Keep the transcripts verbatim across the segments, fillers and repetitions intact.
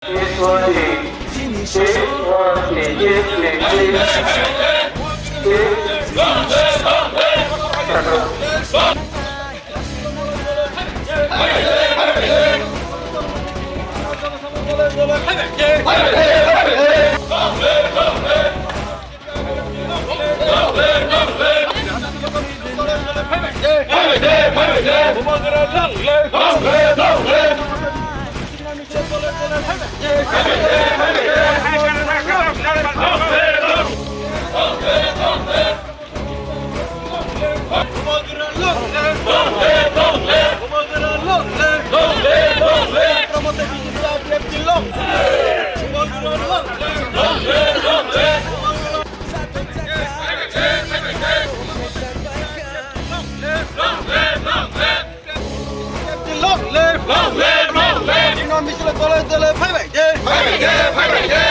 Long live! Long live! Long live! Chini misil dole dole phaibai de. Phaibai de, phaibai de.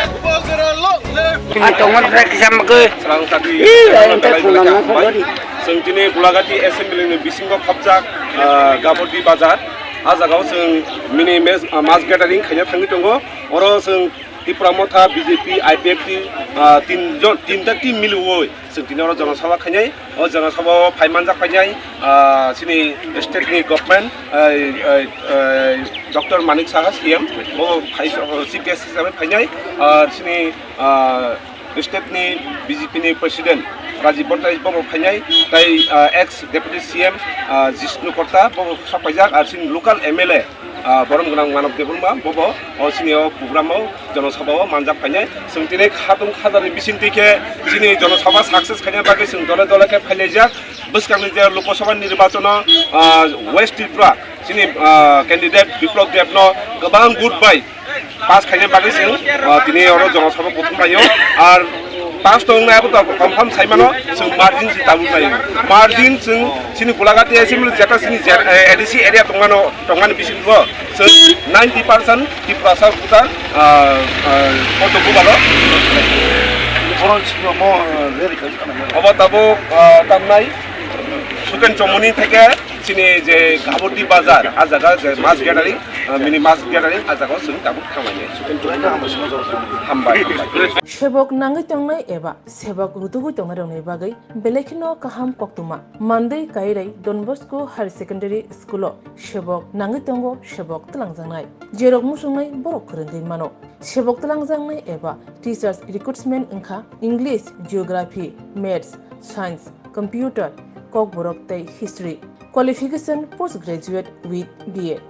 Long live! Ang tongmani kisa mukhe. Ih, ang tak phunukna phobori. Chwng tini Gulagati Assembly ni bisingo khopjak, ah, Gabodi Bazar. Ah jagao chwng mini mass, ah, mass gathering khaina thangwi tongo. Oro chwng Tipra Motha, B J P, I P F T, ah, tin jon, tinta team miliwi chwng tini oro jana sabha khainai. O jana sabha o phai manjak phainai, ah, chini state ni government, ah, ah, ah, Doctor Manik Saha C M, bo phai, Chief Guest hisabe phainai, ah, chini, ah, state ni B J P ni President Rajib Bhattacharyya bo phainai, tai, ah, ex Deputy C M, ah, Jishnu Korta bo sak paijak, ar chini local M L A, ah, borom gwnang Manav Debbarma, bobo o chini o program o, jana sabha o manjak phainai. Chwng tini khatung khadarni bisingtwi khe chini jana sabha success khaina bagwi chwng dole dole khe phailaijak. Bwskangni je Lok Sabha nirbachon o, ah, West Tripura chini, ah, candidate Biplab Deb no kwbang vote bai pass khaina bagwi chwng, ah, tini oro jana sabha kuthum laio. Ar pass tongnai abo to confirm sai mano, chwng margin se tabuk laio. Margin chwng chini Gulagati assembly jeta chini je, eh, A D C area tongmano, tongmani bisingo chwng ninety percent Tiprasa voter, ah, ah, koto bubalo. Obo tabuk, ah, tamnai Suken Chomoni theke chini je Gabodi Bazar, ah jaga je mass gathering, ah, mini mass gathering, ah jaga o chwng tabuk thamani. Hambai, hambai. Sebok nangwi tongnai eba sebok rutugwi tongnairokni bagwi belai kheno kaham koktwma. Mandwi Kairai Don Bosco Higher Secondary School-o sebok nangwi tongo sebok twlangjaknai. Jerok muchungnai borok kwrwngwi mano. Sebok twlangjaknai eba teachers recruitment wngkha English, Geography, Maths, Science, Computer, Kokborok tei History. Qualification post graduate with B Ed.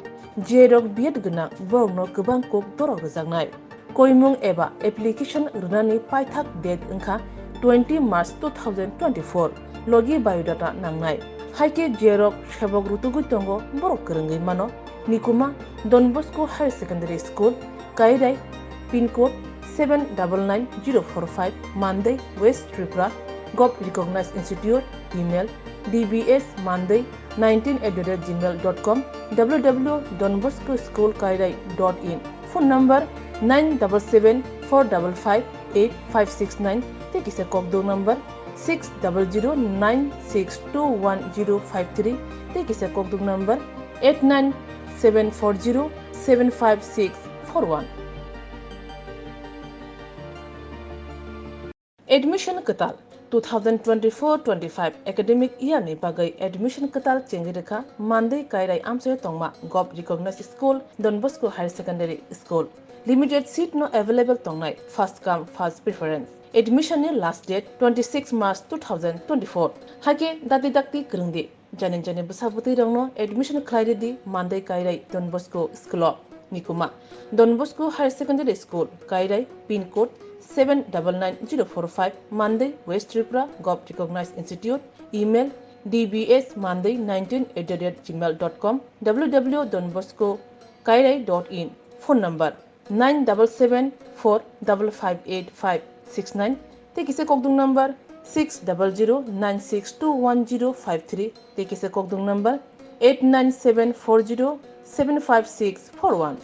Jerok B Ed gwnang borokno kwbang kok dorok rwjaknai. Koimung eba application rwnani paithak date wngkha twenty March two thousand twenty-four, logi biodata nangnai. Haikhe jerok sebok rutugwi tongo borok kwrwngwi mano. Nikuma Don Bosco Higher Secondary School, Kairai, pin code seven double nine zero four five, Mandai, West Tripura, Govt Recognized Institute, email D B S Mandai nineteen at the rate gmail dot com, W W W dot Don Bosco School Kairai dot in, phone number nine double seven four double five eight five six nine, tei kisa kokduk number six double zero nine six two one zero five three, tei kisa kokduk number eight nine seven four zero seven five six four one. Admission kwtal two thousand twenty-four twenty-five academic year ni bagwi admission kwtal chengwi rwkha Mandwi Kairai amchaio tongma Govt Recognized School, Don Bosco Higher Secondary School. Limited seat no available tongnai, first come first preference. Admission ni last date twenty-six March two thousand twenty-four. Haikhe dati dakti kwrwngdi. Jani jani bwsa bwtwi rokno admission khlai rwdi Mandai Kairai Don Bosco School o. Nikuma Don Bosco Higher Secondary School, Kairai, pin code seven double nine zero four five, Mandai, West Tripura, Govt Recognized Institute, email D B S Mandai nineteen at the rate gmail dot com, W W W dot Don Bosco Kairai dot in, phone number nine double seven four double five eight five six nine, tei kisa kokduk number six double zero nine six two one zero five three, tei kisa kokduk number eight nine seven four zero seven five six four one.